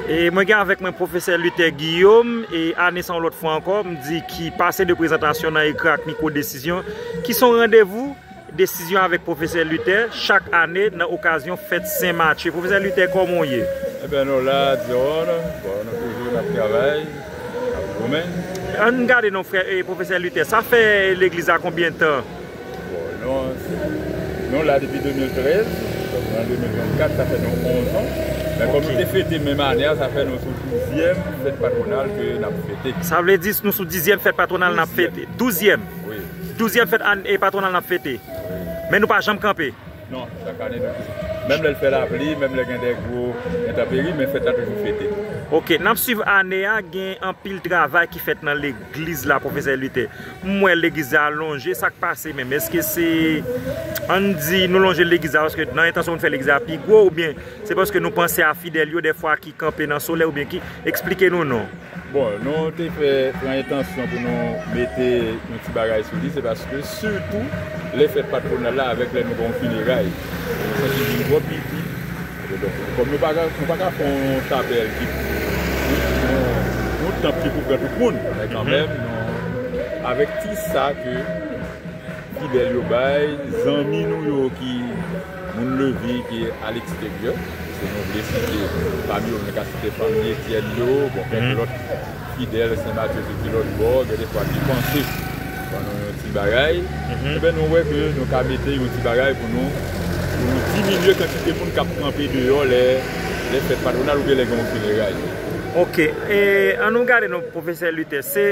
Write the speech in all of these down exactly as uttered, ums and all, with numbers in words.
E mwen gen avèk mwen pwofesè Luther Guillaume, e ane sa yon lòt fwa ankò, m di ki pase de prezantasyon nan ekran ak mikwo desizyon, ki se yon randevou desizyon avèk pwofesè Luther chak ane nan okazyon fèt Sen Matye. Pwofesè Luther, kòman w ye? Ebyen, nou la, John, bon, nou toujou n ap travay, n ap goumen. Ann gade non, frè, e pwofesè Luther, sa fè legliz la konbyen tan? Bon, nou, nou la depi de mil trèz, donk an de mil vennkat, sa fè nou onz an. Men kòm nou te fete menm ane a, sa fè nou sou douzyèm fèt patwonal ke n ap fete. Sa vle di nou sou dizyèm fèt patwonal n ap fete. Douzyèm. Wi. Douzyèm fèt an- e patwonal n ap fete. Men nou pa janm kanpe. Non, chak ane nou toujou. Menm lè l fè lapli, menm lè gen de gwo entanperi, men fèt la toujou fete. Ok, n ap swiv ane a, gen anpil travay ki fèt nan legliz la, pwofesè Luther. M wè legliz la lonje, sa k pase menm? Èske se, ann di, nou lonje legliz la paske nan entansyon pou n fè legliz la pi gwo, oubyen se paske nou panse a fidèl yo dèfwa ki kanpe nan solèy, oubyen ki, eksplike nou non. Bon, nou te fè, pran entansyon pou nou mete yon ti bagay sou li, se paske sitou lè fèt patwonal la avèk lè nou gen yon fineray, nou santi vin twò piti. Donk, kòm nou pa ka, nou pa ka fè yon chapèl ki, yon, yon tanp ki pou pran tout moun, men kanmenm, nou, avèk ti sa ke fidèl yo bay, zanmi nou yo ki moun Levi ki aleksteryè, se nou vle site, pami yo nou ka site fanmi Etyèn yo, bon, kèk lòt fidèl Sen Matye sou ki lòt bò, gen defwa ki panse ban nou yon ti bagay, ebyen nou wè ke nou ka mete yon ti bagay pou nou, pou nou diminye kantite moun k ap kanpe deyò lè, lè fèt patwonal oubyen lè gen yon fineray. Ok, e, ann nou gade non, pwofesè Luther, se,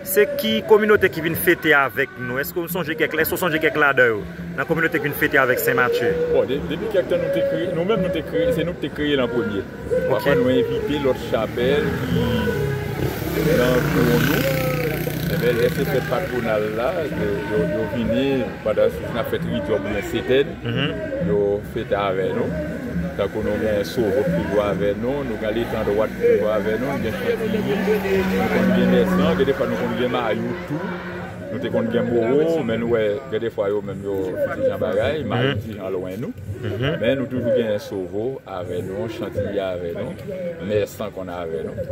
se ki kominote ki vin fete avèk nou? Èske w sonje kèk, èske w sonje kèk ladan yo nan kominote ki vin fete avèk Sen Matye? Bon, de- depi kèk tan nou te kreye, nou menm nou te kreye, se nou ki te kreye l an premye. Ok. Pafwa nou envite lòt chapèl ki nan anviwon nou. Ebyen, lè se fèt patwonal la, yo, yo, yo vini pandan n ap fè tridyòm oubyen setèn, yo fete avè nou. Tankou nou gen Sovo ki toujou avè nou, nou gen Letandwat ki toujou avè nou, nou gen Chantiyi, nou konn gen Mèsan, gen defwa nou konn gen Mayou tou. Nou te konn gen Mowo, men nou wè, gen defwa yo menm yo ti jan bagay, Mayou ti jan lwen nou. Men nou toujou gen Sovo avè nou, Chantiyi avè nou, Mèsan konn avè nou.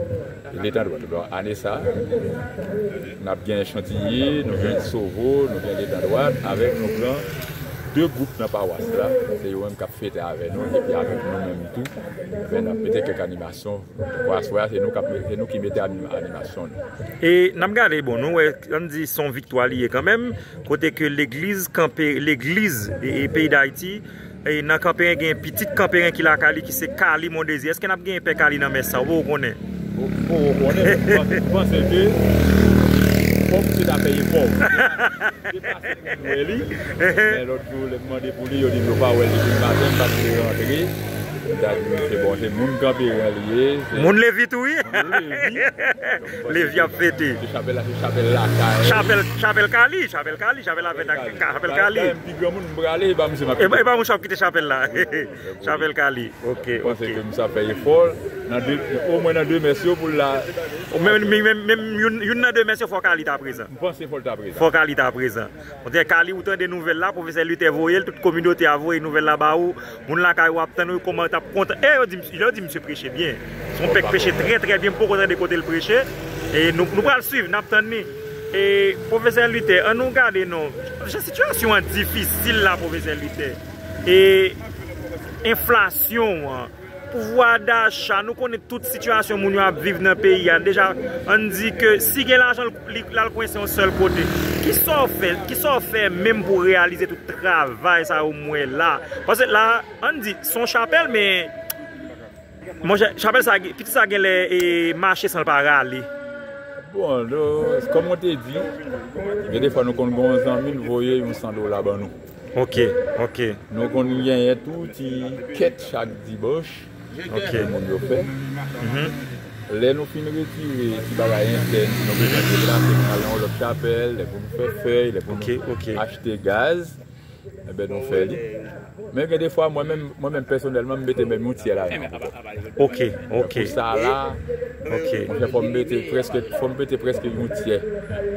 Letandwat. Bon, ane sa, n ap gen Chantiyi, nou gen Sovo, nou gen Letandwat, avèk nou pran de gwoup nan pawas la, se yo menm k ap fete avè nou, epi avèk nou menm tou, ben, n ap mete kèk animasyon. Pou aswè a, se nou k ap, se nou ki mete anim- animasyon nou. E n ap gade, bon, nou wè, ann di se yon viktwa li ye kanmenm, kote ke legliz kanpe, legliz e, e peyi Dayiti, e nan Kanperen gen pitit Kanperen ki lakay li, ki se Kali Mondezi. Èske n ap genyen Pè Kali nan mès sa? Ou poko konnen? Ou poko konnen, men m panse, m panse ke fòk ou te ta fè efò. Depase pou m wè li. Men lòt jou, lè m mande pou li, yo di m yo pa wè l depi maten, m pa t vle rantre. M ta di, se bon, se moun Kanperen li ye. Se moun Levi tou, wi. Moun Levi. Levi ap fete. Se chapèl la, se chapèl lakay. Chapèl, chapèl Kali, chapèl Kali, chapèl la fèt ak chapèl Kali. Dayè, m pi granmoun, m prale, e pa misye m ap kite. E pa misye w ap kite chapèl la. Chapèl Kali. Ok, ok. M panse ke misye ap fè efò. Nan de, omwen nan de mès yo pou l la. Menm, menm, menm youn, youn nan de mès yo fò Kali ta prezan. M panse fò l ta prezan. Fò Kali ta prezan. Kontè Kali, ou tande nouvèl la, pwofesè Luther voye l, tout kominote a voye nouvèl la ba ou, moun lakay ou ap tann ou, kòman t ap kontan. E yo di, yo di misye preche byen. Se yon pè k preche trè, trè byen, m poko tande kote l preche. E nou, nou pral swiv, n ap tann li. E pwofesè Luther, ann nou gade non. Jan sitiyasyon an difisil la, pwofesè Luther. E enflasyon an, pouvwa dacha, nou konnen tout sitiyasyon moun yo ap viv nan peyi a. Deja, ann di ke si gen lajan, li, l al kwense yon sèl kote. Kisa w fè, kisa w fè menm pou w reyalize tout travay sa yo m wè la? Paske la, ann di, se yon chapèl, men, monchè, chapèl sa, pitit sa genlè, e, mache san l pa rale. Bon, nou, kòm mwen te di, gen defwa nou konn gen yon zanmi, l voye yon san dola ban nou. Ok, ok. Nou konn genyen tou ti kèt chak dimanch, ok, ke moun yo fè. Lè nou fin retire ti bagay entèn, nou bezwen deplase pou n al nan yon lòt chapèl, lè pou nou fè fèy, lè pou nou achte gaz. Enben, nou fè li. Men gen de fwa, mwen menm, mwen menm pèsonèlman, m mete menm yon tyè ladan l ankò. Ok, ok. Pou sa la, ok, mwen fè fò m mete prèske, fò m mete prèske yon tyè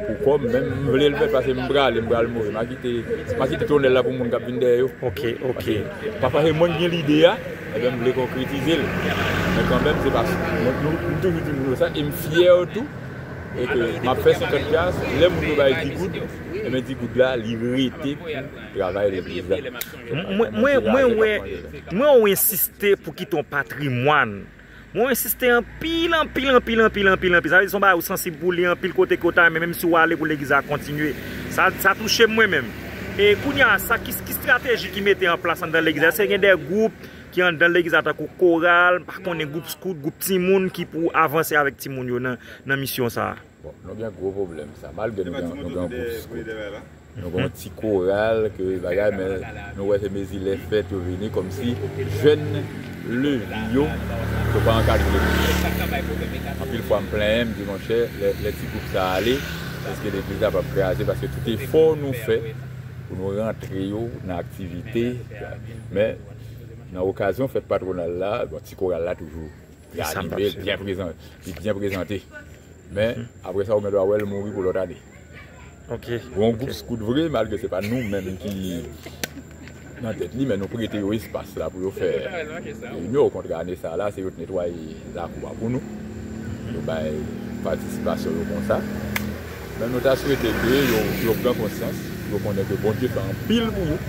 pou kò m, men m vle l fèt paske m prale, m pral mouri. M a kite, m a kite tonèl la pou moun k ap vin dèyè yo. Ok, ok. Pafwa se mwen ki gen lide a, enben m vle konkretize l. Men kanmenm, se pa, mwen, nou, m toujou di moun yo sa, e m fyè tou, e ke m ap fè senkant plas, lè moun yo bay di goud, enben di goud la, li rete pou travay legliz la. Mwen, mwen, mwen, mwen, mwen, ou ensiste pou kite yon patrimwàn. Mwen ensiste anpil, anpil, anpil, anpil, anpil, anpil. Sa vle di se yon bagay ou sansib pou li anpil kote ke w ta renmen, menm si w ale pou legliz la kontinye. Sa, sa touche m mwen menm. E kounye a, sa ki, ki estrateji ki mete an plas anndan legliz la? Èske gen de gwoup ki anndan legliz la tankou koral, m pa konnen, gwoup skout, gwoup timoun ki pou avanse avèk timoun yo nan, nan misyon sa a? Bon, nou gen gwo pwoblèm sa. Malgre nou gen, nou gen yon gwoup skout, nou gen yon ti koral ke bagay, men nou wè se mezi lè fèt yo vini kòmsi jèn levi yo, yo pa ankadre. Anpil fwa m plenyen, m di, monchè, lè, lè ti gwoup sa a ale, èske legliz la p ap kraze? Paske tout efò nou fè pou nou rantre yo nan aktivite, men nan okazyon fèt patwonal la, bon, ti koral la toujou li anime, li byen prezante, li byen prezante. Men, apre sa, ou gen dwa wè l mouri pou lòt ane. Ok. Yon gwoup skout vre, malgre se pa nou menm ki nan tèt li, men nou prete yo espas la pou yo fè reyinyon. Okontrè, ane sa la, se yo t netwaye lakou a pou nou. Yo bay patisipasyon yo konsa. Men nou ta swete ke yo, yo pran konsyans, yo konnen ke Bondye fè anpil pou yo.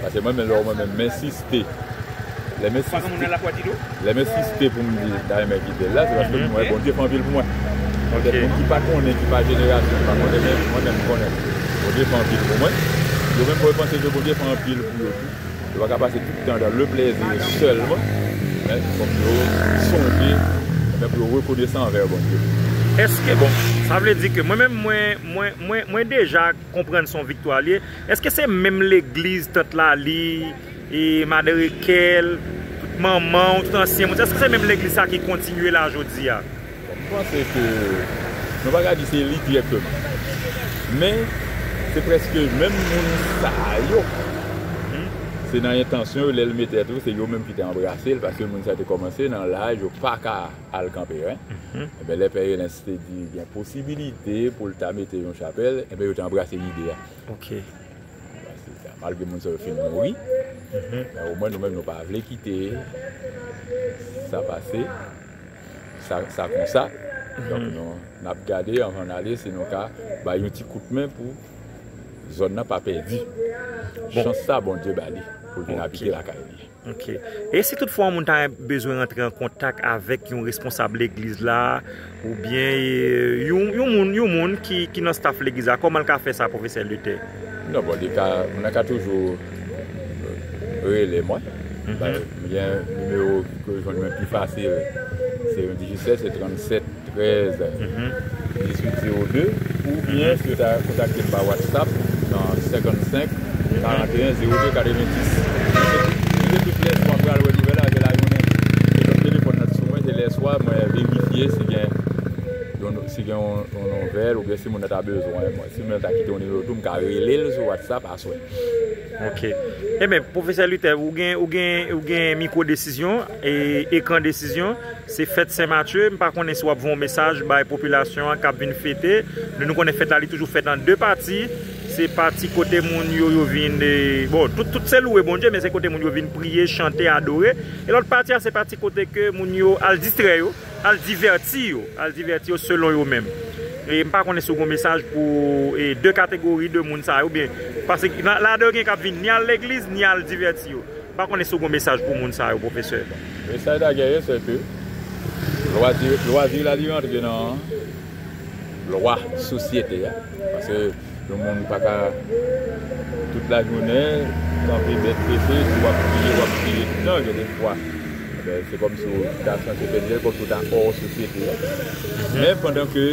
Paske mwen menm, lè mwen menm, m ensiste. Lè m ensiste, lè m ensiste pou m di ta renmen kite l la, se paske m wè Bondye fè anpil pou mwen. Petèt moun ki pa konnen, ki pa jenerasyon, ki pa konnen, men mwen menm m konnen. Bondye fè anpil pou mwen. Yo menm yo panse ke Bondye fè anpil pou yo tou. Yo pa ka pase tout tan dans le plaisir sèlman, men fòk yo sonje, men pou yo rekonesan anvè Bondye. Èske, bon, sa vle di ke mwen menm, mwen, mwen, mwen, mwen deja konprann se yon viktwa l ye. Èske se menm legliz, tant Lali, e Madan Rekèl, tout manman w, tout ansyen moun, èske se menm legliz sa ki kontinye la jodi a? Bon, m panse ke nou pa ka di se li dirèkteman. Men, se prèske menm moun sa yo. Se nan entansyon yo, lè l mete tou, se yo menm ki te anbrase l, paske moun sa te kòmanse nan laj yo pa ka al kanpe ren. Enben, lè Pè Elens te di gen posibilite pou l ta mete yon chapèl, enben, yo te anbrase lide a. Ok. Malgre moun sa yo fin mouri, men omwen nou menm nou pa vle kite sa pase, sa, sa konsa. Donk nou, n ap gade anvan n ale si nou ka bay yon ti kout men pou zòn nan pa pèdi chans sa Bondye ba li pou l vin abite lakay li. Ok. E si toutfwa yon moun ta bezwen rantre an kontak avèk yon responsab legliz la, oubyen e, yon, yon moun, yon moun ki, ki nan staff legliz la, kòman l ka fè sa, Pwofesè Luther? Non, bon, li ka, moun nan ka toujou rele mwen. M gen nimewo ke jwenn mwen pi fasil, se yon Digicel, se trannsèt trèz, dizuit zewo de, oubyen si yo ta kontakte m pa WhatsApp nan senkannsenk, karanteyen, zewo de, katrevenndis. Se tout lè swa m pral wè nouvèl la, se lajounen. E lòt telefòn nan sou mwen, se lè swa mwen verifye si gen yon, si gen yon, yon nouvèl, oubyen si moun nan ta bezwen mwen. Si moun nan ta kite yon nimewo tou, m ka rele l sou WhatsApp aswè. Ok. Ebyen, Pwofesè Luther, ou gen, ou gen, ou gen mikwo desizyon e ekran desizyon. Se fèt Sen Matye, m pa konnen si w ap voye yon mesaj bay popilasyon an k ap vin fete. Nou, nou konnen fèt la, li toujou fèt an de pati. Se pati kote moun yo, yo vin, e, bon, tout, tout se louwe Bondye, men se kote moun yo vin priye, chante, adore. E lòt pati a, se pati kote ke moun yo al distrè yo, al divèti yo, al divèti yo selon yo menm. E m pa konnen si w gen yon mesaj pou, e, de kategori de moun sa yo, oubyen, paske la, ladan yo gen k ap vin ni al legliz, ni al divèti yo. M pa konnen si w gen yon mesaj pou moun sa yo, Pwofesè. Mesaj la genyen, se ke lwazi, lwazi la li rantre nan lwa sosyete a. Paske yon moun pa ka tout lajounen kanpe bèt prese, di w ap priye, w ap priye. Non, gen de fwa, enben, se kòmsi w ta sanse pèdi l, kòmsi w ta hors sosyete a. Men pandan ke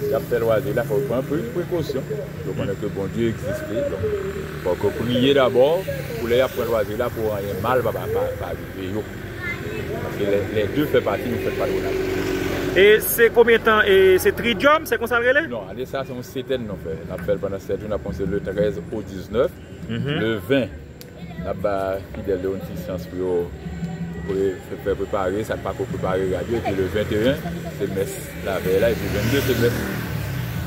y ap fè lwazi la, fò w pran pre-, prekosyon. Yo konnen ke Bondye egziste. Donk, fòk yo priye dabò pou lè y ap pran lwazi la, pou anyen mal pa, pa, pa, pa rive yo. Paske lè, lè de fè pati, nou fèt patwonaj. E se konbyen tan? E se tridyòm, se konsa l rele? Non, ane sa, se yon setèn nou fè. N ap fè l pandan sèt jou, n ap kòmanse le trèz o diznèf. Le ven, N ap ba fidèl yo yon ti chans pou yo pre- fè, fè prepare, sa k pako prepare rad yo, epi le venteyen, se mès lavèy la, epi vennde, se mès.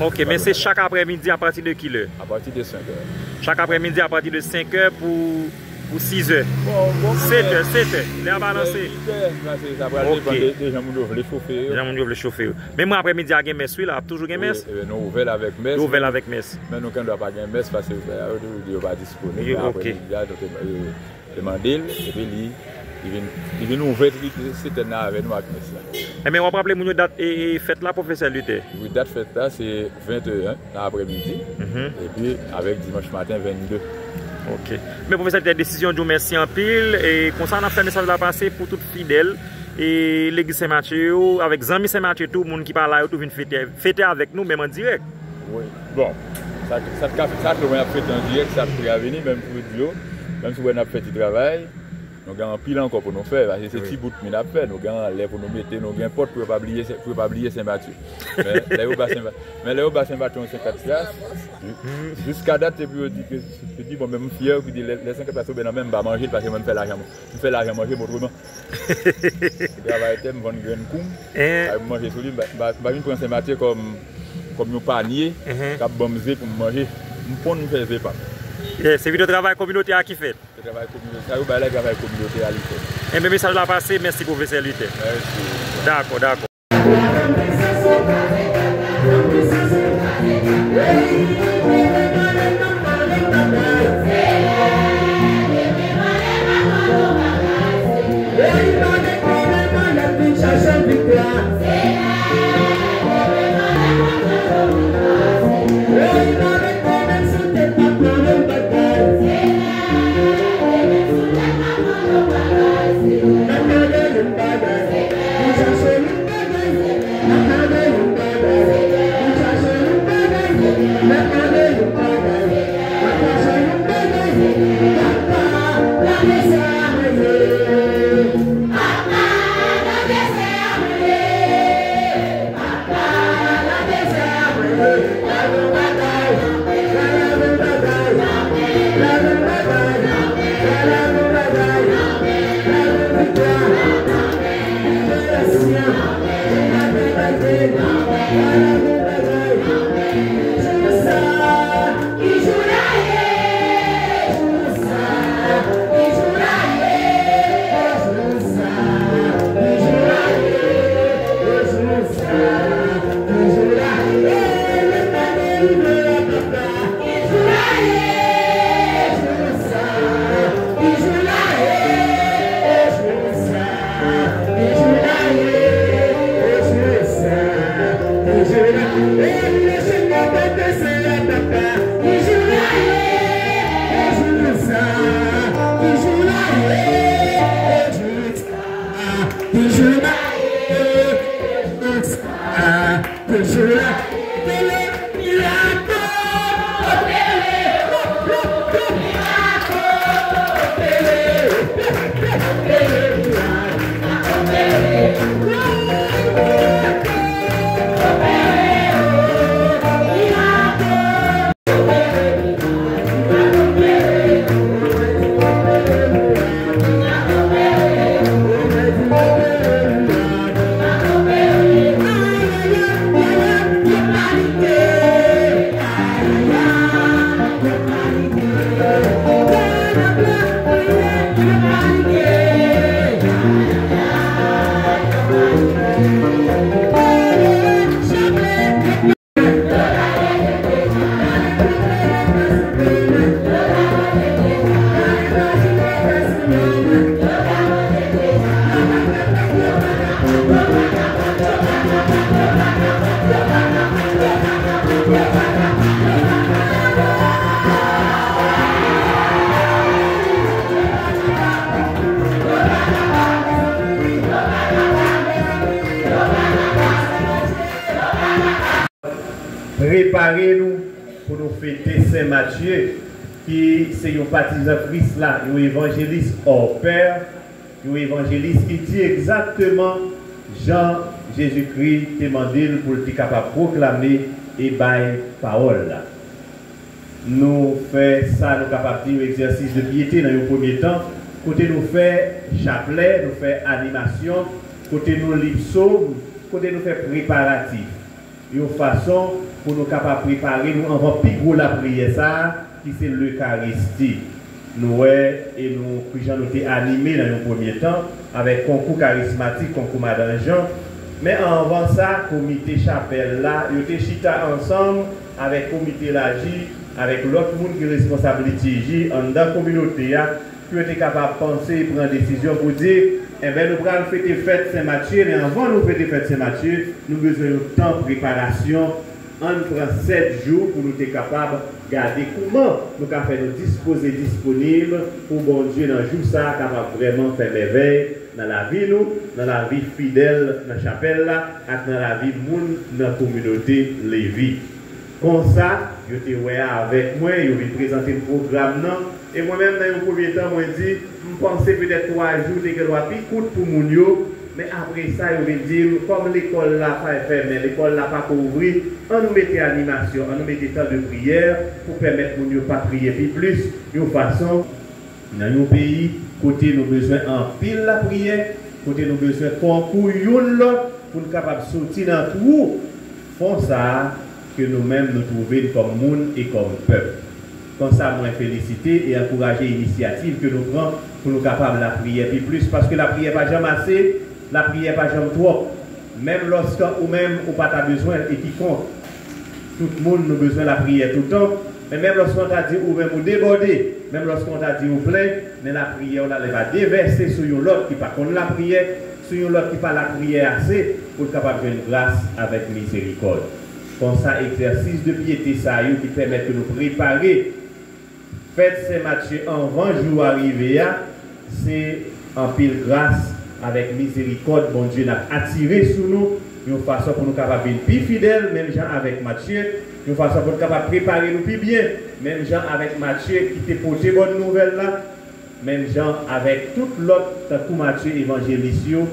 Ok, men se chak aprèmidi apati de kilè? Apati de senk è. Chak aprèmidi apati de senk è pou, pou sis è. Bon, bon, setè, setè, lè a balanse. Uitè, paske sa pral depann de, de jan moun yo vle chofe yo. Jan moun yo vle chofe yo. Menm aprèmidi a gen mès, wi, la ap toujou gen mès. Wi, e, nou ouvè l avèk mès. Nou ouvè l avèk mès. Men nou gen dwa pa gen mès, paske, e, yo toujou di yo pa disponib. Yo, men ok. Aprèmidi a, nou te, e, te mande l, epi li, li vin, li vin ouvè, li, li, sitèn nan avè nou ak mès la. Enben, w ap raple moun yo dat, e, e, fèt la, pwofesè Luther? Wi, dat fèt la, se venteyen nan aprèmidi, epi avèk dimanch maten, vennde. Ok. Men pwofesè Luther, desizyon di w mèsi anpil, e konsa n ap fè mesaj la pase pou tout fidèl, e legliz Sen Matye yo, avèk zanmi Sen Matye tou, moun ki pa la yo tou vin fete, fete avèk nou, menm an dirèk. Wi. Bon, sa, sa t ka fèt, sa tou mwen ap fete an dirèk, sa tou a vini, menm pou di yo, menm si w wè n ap fè ti travay, nou gen anpil ankò pou nou fè, paske se ti bout mi n ap fè, nou gen anlè pou nou mete, nou gen pòt pou yo pa bliye, pou yo pa bliye Sen Matye. Men lè yo ba Sen, men lè yo ba Sen Matye yon senkant plas, jiska dat, epi yo di ke, yo di, bon, men m fyè, ki di, lè, lè senkant plas tonbe nan men m, m pa manje l, paske mwen m fè lajan, m fè lajan manje m otreman. M travay tè, m vann grenn kou m, m manje sou li, m pa, m pa, m pa vin pran Sen Matye kòm, kòm yon panye k ap ban m ze pou m manje. M ponn, m fè ze pa m. Yeah, se pito travay kominote a ki fèt. Se travay kominote, sa yo bay la, travay kominote a li fèt. Enben, mesaj la pase, mèsi pwofesè Luther. Mèsi. Dakò, dakò. Prepare nou pou nou fete Sen Matye, ki se yon patizan Kris la, yon evanjelis hors pair, yon evanjelis ki di egzakteman jan Jezikri te mande l pou l te kapab pwoklame e bay pawòl la. Nou fè sa nou kapab di yon egzèsis de pyete nan yon premye tan, kote nou fè chaplè, nou fè animasyon, kote nou li psòm, kote nou fè preparatif. Yon fason pou nou kapab prepare nou anvan pi gwo lapriyè sa a, ki se Lekaristi. Nou wè, e nou, kijan nou te anime nan yon premye tan, avèk konkou karizmatik, konkou Madan Jan. Men anvan sa, komite chapèl la, yo te chita ansanm avèk komite laji, avèk lòt moun ki responsab litiji anndan kominote a, pou yo te kapab panse e pran desizyon pou di, enben, nou pral fete fèt Sen Matye, men anvan nou fete fèt Sen Matye, nou bezwen yon tan preparasyon. Ann pran sèt jou pou nou te kapab gade kouman nou ka fè nou dispoze, disponib pou Bondye nan jou sa a kapab vrèman fè mèvèy nan lavi nou, nan lavi fidèl nan chapèl la, ak nan lavi moun nan kominote Levi. Konsa, yo te wè avèk mwen, yo vin prezante m pwogram nan, e mwen menm, nan yon premye tan, mwen di, m panse petèt twa jou te gen dwa pi kout pou moun yo, men apre sa, yo vin di m, kòm lekòl la pa fèmen, lekòl la pako ouvri, ann nou mete animasyon, ann nou mete tan de priyè pou pèmèt moun yo pa priye pi plis, yon fason, nan yon peyi kote nou bezwen anpil lapriyè, kote nou bezwen konkou youn lòt pou n kapab soti nan twou fon sa a ke nou menm nou twouve n kòm moun e kòm pèp. Konsa, mwen felisite e ankouraje inisyativ ke nou pran pou nou kapab lapriyè pi plis, paske lapriyè pa janm ase, lapriyè pa janm twòp. Menm lòske ou menm ou pa ta bezwen l, e kikonk, tout moun nou bezwen lapriyè toutan, men menm lòske w ta di ou menm ou debòde, menm lòske w ta di ou plen, men lapriyè w la, li va devèse sou yon lòt ki pa konn lapriyè, sou yon lòt ki pa lapriyè ase, pou l kapab jwenn gras avèk mizerikòd. Konsa, egzèsis de pyete sa yo ki pèmèt ke nou prepare fèt Sen Matye anvan jou a rive a, se anpil gras avèk mizerikòd Bondye n ap atire sou nou, yon fason pou nou kapab vin pi fidèl, menm jan avèk Matye, yon fason pou nou kapab prepare nou pi byen, menm jan avèk Matye ki te pote bòn nouvèl la, menm jan avèk tout lòt, tankou Matye, evanjelis yo,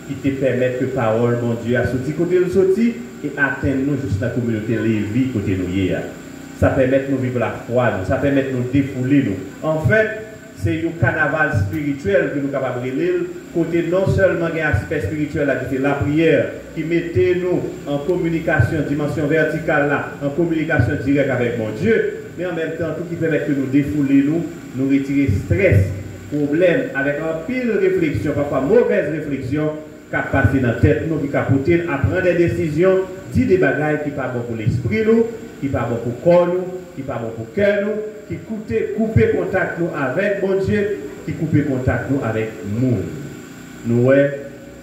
ki te pèmèt ke pawòl Bondye a soti kote l soti e atenn nou jis nan kominote Levi kote nou ye a. Sa pèmèt nou viv lafwa nou, sa pèmèt nou defoule nou. Anfèt, se yon kanaval espirityèl ke nou kapab rele l, kote non sèlman gen aspè espirityèl la ki se lapriyè, ki mete nou an kominikasyon, dimansyon vètikal la, an kominikasyon dirèk avèk Bondye, men an menm tan tou ki pèmèt ke nou defoule nou, nou retire estrès, pwoblèm, avèk anpil refleksyon, pafwa movèz refleksyon, k ap pase nan tèt nou, ki ka pote n a pran de desizyon, di de bagay ki pa bon pou lespri nou, ki pa bon pou kò nou, ki pa bon pou kè nou, ki koute, koupe kontak nou avèk Bondye, ki koupe kontak nou avèk moun. Nou wè,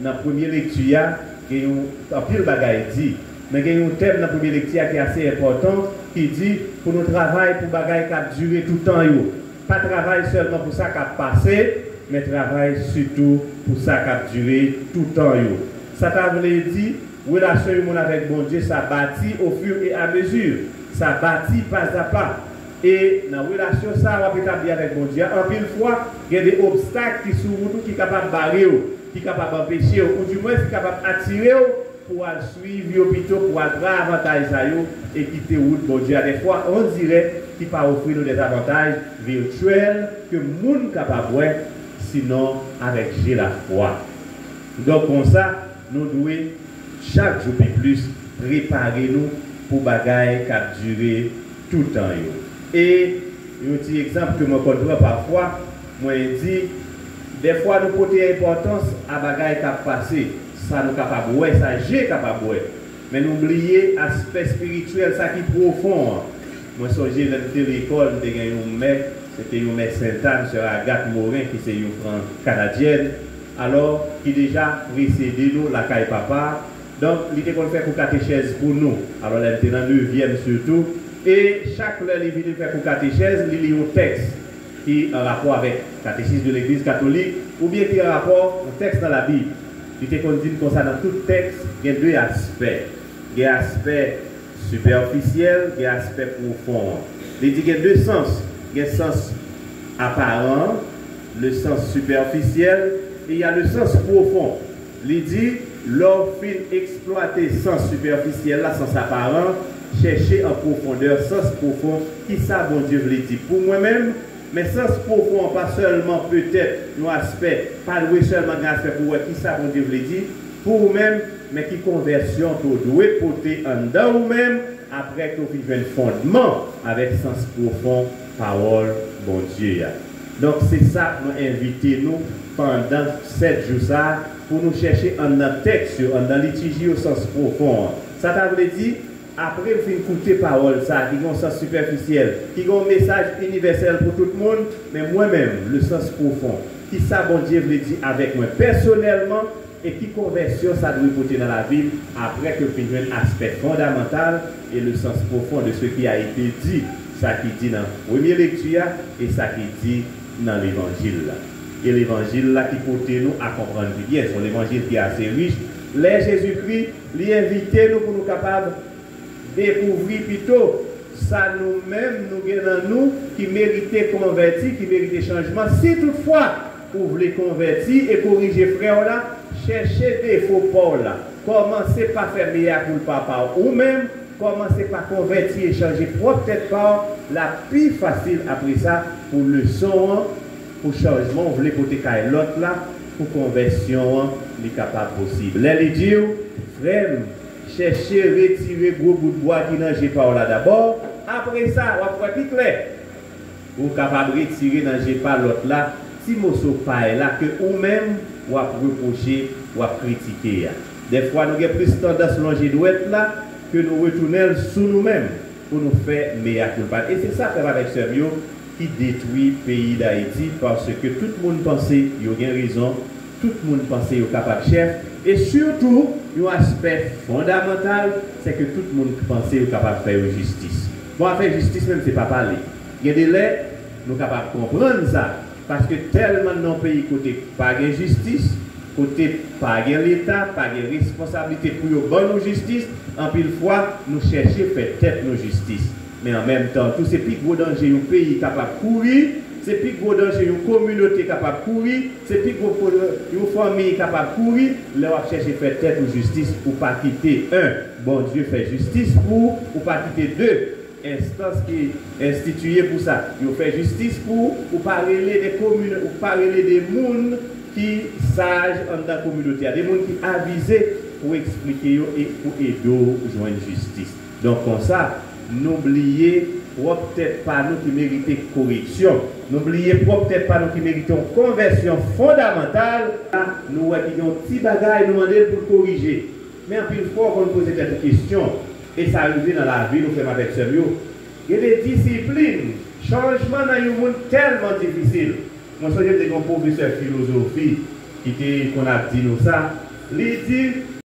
nan premye lekti a, gen yon anpil bagay di, men gen yon tèm nan premye lekti a ki ase enpòtan, ki di pou nou travay pou bagay k ap dire toutan yo. Pa travay sèlman pou sa k ap pase, men travay sitou pou sa k ap dire toutan yo. Sa ta vle di, relasyon yon moun avèk Bondye, sa bati au fur et à mesure, sa bati pazapa. E nan relasyon sa a w ap etabli avèk Bondye a, anpil fwa, gen de obstak ki sou wout ou ki kapab bare w, ki kapab anpeche w, oudimwens ki kapab atire w pou w al swiv yo pito, pou w al pran avantaj sa yo, e kite wout Bondye a dèfwa, on dirè, ki pa ofri nou de zavantaj virtyèl ke moun kapab wè, sinon avèk je lafwa. Donk, konsa, nou dwe, chak jou pi plis, prepare nou pou bagay k ap dire toutan yo. E yon ti egzanp ke mwen konn pran pafwa, mwen di, dèfwa nou pote enpòtans a bagay k ap pase, sa nou kapab wè, sa je kapab wè. Men nou bliye aspè espirityèl, sa ki pwofon an. Mwen sonje lè m te lekòl, m te gen yon mè, se te yon mè Sentàn, Sè Agathe Morin, ki se yon fran kanadyèn, alò, ki deja presede nou lakay papa. Donk, li te konn fè kou katechèz pou nou. Alò, lè m te nan nevyèm sitou, e chak lè li vini fè kou katechèz, li li yon tèks ki an rapò avèk katechis de legliz katolik, oubyen ki an rapò yon tèks nan Labib. Li te konn di n konsa, nan tout tèks, gen de aspè. Gen aspè sipèfisyèl, gen aspè pwofon an. Li di gen de sans. Gen sans aparan an, le sens superficiel, e y a le sens profond. Li di, lè w fin eksplwate sans sipèfisyèl la, sans aparan, chèche an pwofondè, sans pwofon, kisa Bondye vle di pou mwen menm, men sans pwofon an pa sèlman petèt yon aspè, pa dwe sèlman gen aspè pou wè kisa Bondye vle di pou ou menm, men ki konvèsyon ke w dwe pote anndan ou menm, apre ke w fin jwenn fondman avèk sans pwofon pawòl Bondye a. Donk, se sa mwen envite nou pandan sèt jou sa a, pou nou chèche anndan tèks yo, anndan litiji yo, sans pwofon an. Sa ta vle di, apre m fin koute pawòl sa a, ki gen yon sans sipèfisyèl, ki gen yon mesaj inivèsèl pou tout moun, men mwen menm, le sans pwofon, kisa Bondye vle di avèk mwen pèsonèlman, e ki konvèsyon sa dwe pote nan lavi m apre ke m fin jwenn aspè fondamantal e le sens profond de ce qui a été dit, sa ki di nan premye lekti a e sa ki di nan levanjil la. E levanjil la ki pote nou a konprann pi byen, se yon levanjil ki ase rich. Lè Jezikri, li envite nou pou nou kapab dekouvri pito sa nou menm nou gen nan nou ki merite konvèti, ki merite chanjman. Si toutfwa ou vle konvèti e korije frè w la, chèche defo pa w la. Kòmanse pa fè mea culpa pa w ou menm, kòmanse pa konvèti e chanje pwòp tèt pa w, l ap pi fasil apre sa pou leson an, pou chanjman w vle pote kay lòt la, pou konvèsyon an, li kapab posib. Lè li di w, frè m, chèche retire gwo bout bwa ki nan je pa w la dabò, apre sa, w ap wè pi klè. Ou kapab retire nan je pa lòt la ti moso pay la ke ou menm w ap repwoche, w ap kritike a. Dèfwa, nou gen plis tandans lonje dwèt la ke nou retounen l sou nou menm pou nou fè mea culpa. E se sa, frè m avèk sè m yo, ki detwi peyi Dayiti, paske tout moun panse yo gen rezon, tout moun panse yo kapab chèf, e sitou, yon aspè fondamantal, se ke tout moun panse yo kapab fè yo jistis. Bon, afè jistis menm, se pa pale. Gen de lè, nou kapab konprann sa, paske tèlman nan yon peyi kote pa gen jistis, kote pa gen Leta, pa gen responsablite pou yo ban nou jistis, anpil fwa, nou chèche fè tèt nou jistis. Men an menm tan tou, se pi gwo danje yon peyi kapab kouri, se pi gwo danje yon kominote kapab kouri, se pi gwo ko-, yon fanmi kapab kouri, lè w ap chèche fè tèt ou jistis, ou pa kite, en, Bondye fè jistis pou ou, ou pa kite, de, enstans ki enstitiye pou sa, yo fè jistis pou ou, ou pa rele de komino-, ou pa rele de moun ki saj anndan kominote a, de moun ki avize pou eksplike yo e pou ede w jwenn jistis. Donk, konsa, nou bliye pwòp tèt pa nou ki merite koreksyon. Nou bliye pwòp tèt pa nou ki merite yon konvèsyon fondamantal. Nou wè ki gen yon ti bagay, nou mande l pou l korije. Men anpil fwa, w konn poze tèt ou kesyon, e sa rive nan lavi nou, frè m avèk sè m yo. Gen de disiplin, chanjman nan yon moun tèlman difisil. Mwen sonje m te gen yon pwofesè filozofi ki te konn ap di nou sa. Li di,